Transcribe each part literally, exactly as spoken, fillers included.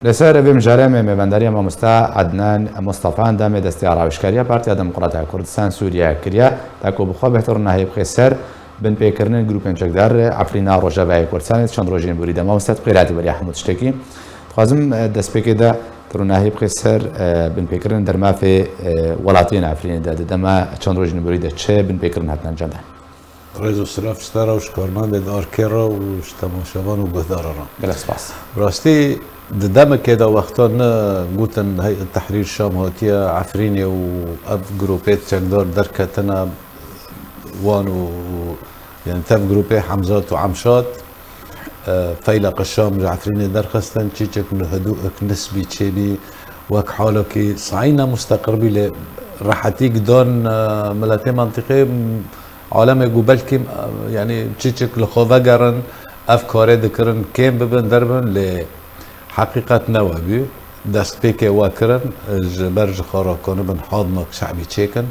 Li ser vê mijarê me mêvendariya mamosta Ednan Mustafan da me desteya rawişkariya Partiya Demokrata ya Kurdistan Sûriye kiriye, ta ku bi xwe bêhtir û nahê bixê ser binpêkirinin grûpên çekdar Efrîna Rojavayê Kurdistanê di çend rojên borî de. Mamosta, tu bi xêr hatî beriya hemû tiştekî. Dixwazim, e, destpêkê de tu rûnahî bixê ser, e, binpêkirinin dermafê, e, welatiyên Efrînê de. Di dema çend rojên borî de çi binpêkirin hatin encamdan? Rêz û silav ji te re û ji karmendên Arkê re û ji temaşevan û guhdaran re. Gelek spas. Bi rastî di demekê de wexta ne gotin Heyet Tehrîr Şam hatiye Efrînê û ev grûpê çekdar derketine wan û, yani tev grûpê Hemzat û Emşat, e, Feyleq Şam ji Efrînê derxistin, çîçik li hidû ik nisbî çêbî wek halekî sayî ne musteqir bî lê rehetî gidan, e, miletê mentiqê, alemê ku belkî, e, yani çîçik li xwe vegerin, ev karê dikirin, kêm bibin, derbin, lê heqîqet ne we bû. Destpêkê we kirin, ji ber ji xwe re kanibin hadmak şe'bî çêkin,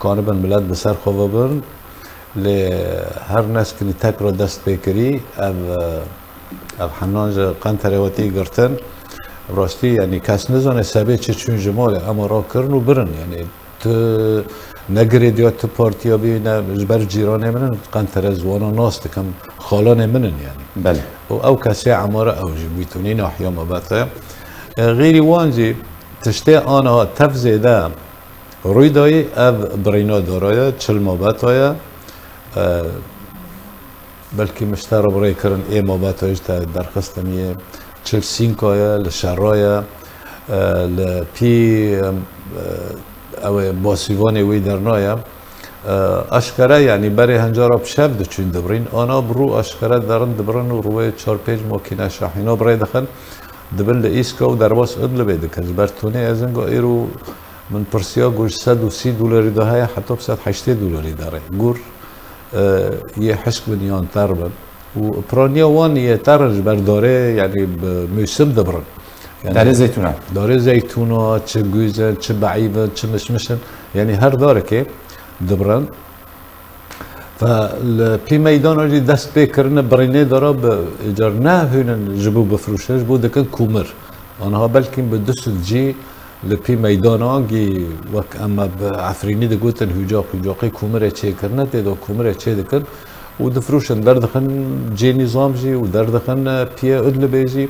kanibin milet bi ser xwe ve birin. Lê her neskinî tekra dest pê kirî, ev, ev henan ji Qenterê wetî girtin. Rastî, yani kes nizane sebê çi çûn ji malê, ema rakirin û birin, yani tu ne girêdiya tu partiya bî, ne ji ber cîranê min in, Qentere ez wana nas dikim, xalanê min in yani. Belê. Û ew kesê emare ew jî bî tunî nahiya me bete. E, xêrî wan jî tiştê aniha tev zêde rûy dayî, ev birîna dara ye, çil mabeta ye. E, belkî min ji te re bi rê kirin, ê mabeta ji te derxistin yê, çil sînka ye, li şera ye, e, li pî, e, ew ê basîvanê wî dernaye. E, aşkere, yanî berê hencara bi şev diçûn dibirîn, ana bi rû aşkere derin dibirin û rûyê çar pênc makîne şahîna bi rê dixin, dibin li Îska û derbas Idlibê dikin. Ji ber tunê êzinga îro min pirsiya, got ji sed û sî dolarî de heye heta bi sed heştê dolarî derê. Gur, e, yê hişk bin yan ter bin. Û piraniya wan yê ter in ji ber darê, yanî bi mûsim dibirin. Yanî darê zeytûnan. Darê zeytûna, çi gûz in, çi beîv in, çi mişmiş in. Yanî her darekê dibirin. Fe li pî meydana jî dest pê kirine birînê dara bi, îcar ne hûn in ji bo bifirûşin, ji bo dikin kûmir. Aniha belkî bi du sed cî li pî meydana gî wek em bi Efrînî digotin hûcaq, hûcaqê kûmirê çêkirine, tê de kûmirê çê dikin û difirûşin, derdixin cê nîzam jî û derdixin piyê Idlibê jî.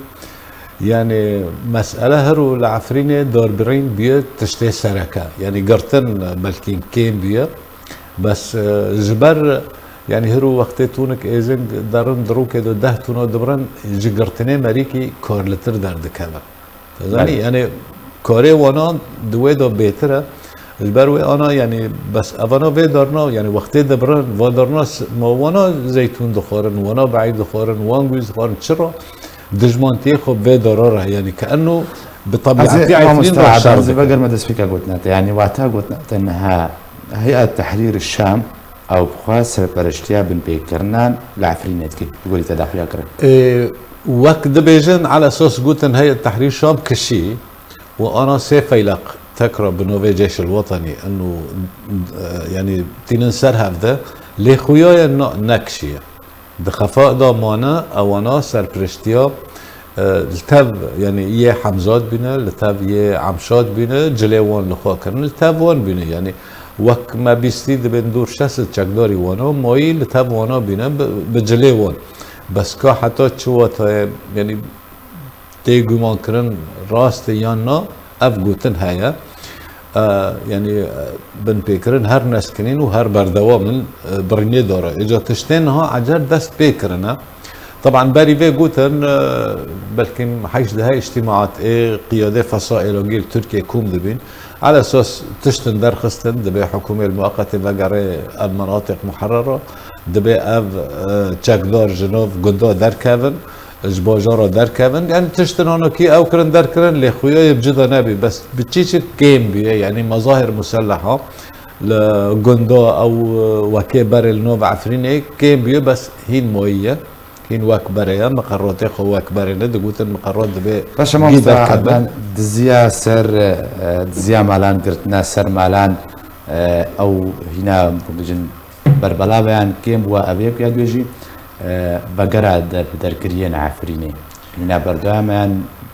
Yani mesele her û li Efrînê darbirîn bûye tiştê sereke. Yani girtin belkî kêm bûye. Bes, e, ji ber, yani her û wextê tûnik êzing derin di rûkê de deh tûna dibirin, ji girtinê merîkî karlitir derdikevin. Zanî, belê. Yani karê wana di wê de bêtir e. Ji ber wê ana, yani bes evana vê darna, yani wextê dibirin, va darna s-, ma wana zeytûn dixwarin, wana beîv dixwarin, wan gûz dixwarin, çira dijmantiyê xwe vê dara re, yani ke eno bi tabiatî Efrîn re şer dike. Ez ê, mamosta, ez ê vegerme destpêka gotina te, yani wata gotina te niha Heyet Tehrîr Şam, ew bi xwe serpereştiya binpêkirina li Efrînê dike. Bi gorî te daxuya kirin. Ê, wek dibêjin, ala esas gotin Heyet Tehrîr Şam kişî û ana sê feyleq tekra bi novê Ceyşil Wetenî, eno, e, yani tînin ser hevde, lê xuya ye na-, nekişiye. Di xefa da mane, ewana serpiriştiya, e, li tev, yani yê Hemzat bîne, li tev yê Emşat bîne, cilê wan li xwe kirin, li tev wan bîne. Yani wek me bîstî dibên dûr şeş sed çekdarî wana, mayî li tev wana bîne bi, bi cilê wan. Bes ka heta çi watayê, yani tê gumankirin rast e yan na, ev gotin heye. E, yani, e, binpêkirin her neskinîn û her berdewam in, e, birînê dara. Îca tiştê niha ecer dest pê kirine. Taban berî vê gotin, e, belkî heşt dehê îctîmaat ê qiyadê Fesa Êlagî li Tirkiyê kom dibîn. Ala esas tiştin derxistin, dibê hikûmê li muqetê vegerê ev menatiq muherrera, dibê ev, e, çekdar ji nav gunda derkevin. Ji bajara derkevin. Yani tiştin hanokî ew kirin derkirin, lê xuyayê bi cida nebî. Bes bi çîçik kêm bûye, yani mazahir muselleha li gunda ew, e, wekê berê li nav Efrînê kêm bûye, bes hîn mayî ye. Hîn wek berê ye, miqerratê xwe wek berê ne, digotin miqerrat dibê Paşa gî mamosta derkeve. Ednan, diziya ser, e, diziya malan, girtina ser malan, e, ew hîna, bijin, berbelaveyan kêm bû, ev yek ya dibêjî, e, vegera der-, derkiriyên Efrînê. Hîna berdewam e yan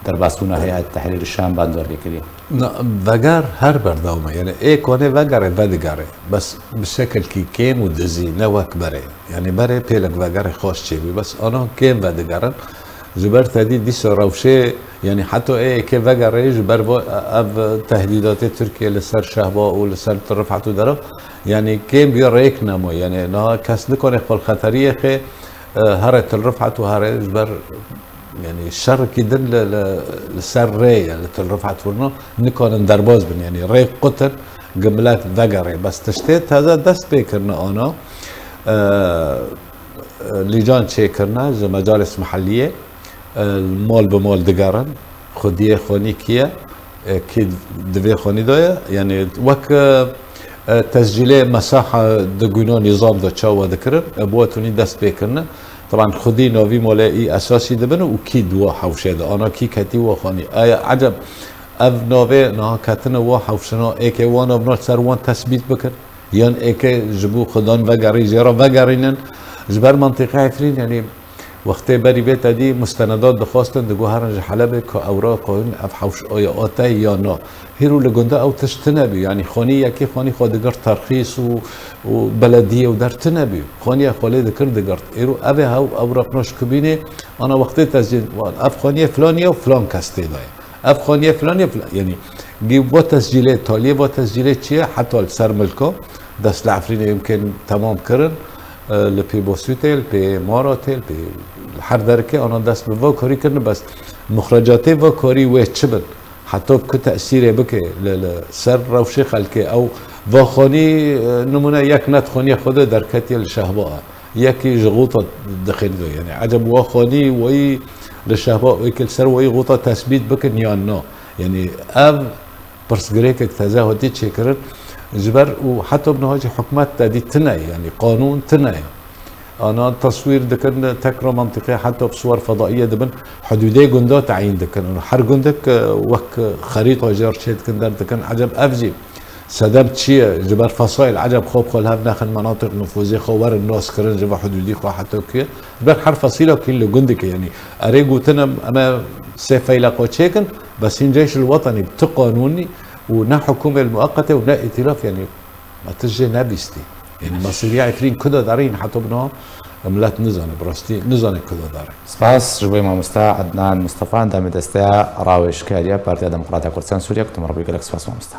Derbasbûna Heyet Tehrîr Şam bandorê kiriye. Na, veger her berdewam e. Yani ê konê vegerê vedigere. Bes bi şekilkî kêm û dizî, ne wek berê. Yani berê pêlek vegerê xweş çêbû. Bes ana kêm vedigerin. Ji ber tedî dîsa rewşê, yani heta ê êkê vegerê ji ber va-, ev tehdîdatê Tirkiye li ser Şehba û li ser Til Rifat û dera, yani kêm bî rêk nemo. Yani niha kes nikone xwe li xeteriyê xê, e, here Til Rifat û here ji ber, yani şerekî din li, li, li ser rê ye, li Til Rifat hûrno, nikanin derbas bin, yani rê qutin, gimlek vegerê. Bes tiştê teze dest pê kirine ana, e, lîcan çêkirine ji mecalis mehelliyê, e, mal bi mal digerin, xwediyê xwanî kî ye, e, kî di vê xwanî de ye, yani wek, e, e, tescîlê mesaha di guna nîzam de çawa dikirin, e, bi we tunî dest pê kirine. Taban xwedî navî malê î esasî dibin û kî di wa hewşê de, ana kî ketî wa xwanî. Aya eceb ev navê niha ketine wa hewşina êkê wa navna li ser wan tesbît bikin. Yan êkê ji bo xudan vegerî jê re vegerînin. Ji ber mentiqê Efrîn, yani wextê berî vê tedî mustenedat dixwastin, digot herin ji Helebê ku ewra qoyûn ev hewş oya ate ya na. Hîro li gunda ew tişt tine bî. Yani xonî yekî xonî xwe digirt terxîs û, û belediyê û der tine bî. Xoniya xwe lê dikir digirt. Îro ev ê hew ew raqnaş kubînê ana wextê tezcîn. Ev xoniye filan ya û filan kes tê de ye. Ev xoniye filan ya filan. Yani gî va tescîlê, taliyê va tescîlê çi ye? Heta li ser milka dest li Efrînê yimkin temam kirin. E, li Pêbosûtê, li pê Maratê, li pê her derkê ana dest bi va karî kirin, bes muxrecatê va karî wê çi bin? Heta ku tesîrê bike li, li ser rewşê xelkê. Ew va xanî, e, nimûne yek net xaniya xwe de derketiye li Şehba. Yekî ji Xûta dixêne de. Yani eceb wa xanî wayî li Şehba, wekî li ser wayî Xûta tesbît bikin yan na. Yani ev pirsgirêkek teze hatî çêkirin. Ji ber û heta bi niha jî hikûmet tedî tine ye, yani qanûn tine ye. Ana teswîr dikin, tekra mentiqê heta bi suwar fedaiye dibin, hudûdê gunda teyîn dikin. Her gundek, e, wek xerîta jê re çê dikin, der dikin. Eceb ev jî sedem çi ye? Ji ber fesaîl eceb xwe bi xwe li hev nexin, menatiq nufûzê xwe werin nas kirin, ji ve hudûdî xwe heta ku ye. Ji ber her fesîlekî li gundekê, yani erê gotin em, em ê sê feyleqa çêkin, bes hîn ceyş li wetenî bi ti qanûnî û ne hikûmê li mueqetê û ne îtîlaf, yani me tişt jê nebîstî. Yani mesûliya Efrîn ku de derîn heta bi niha millet nizane, bi rastî nizane ku de derîn. Spas ji bo mamosta Ednan Mustafa, endamê desteya rawêjkariya Partiya Demokrata Kurdistan Sûriye, ku tu me re bûyî, gelek spas mamosta.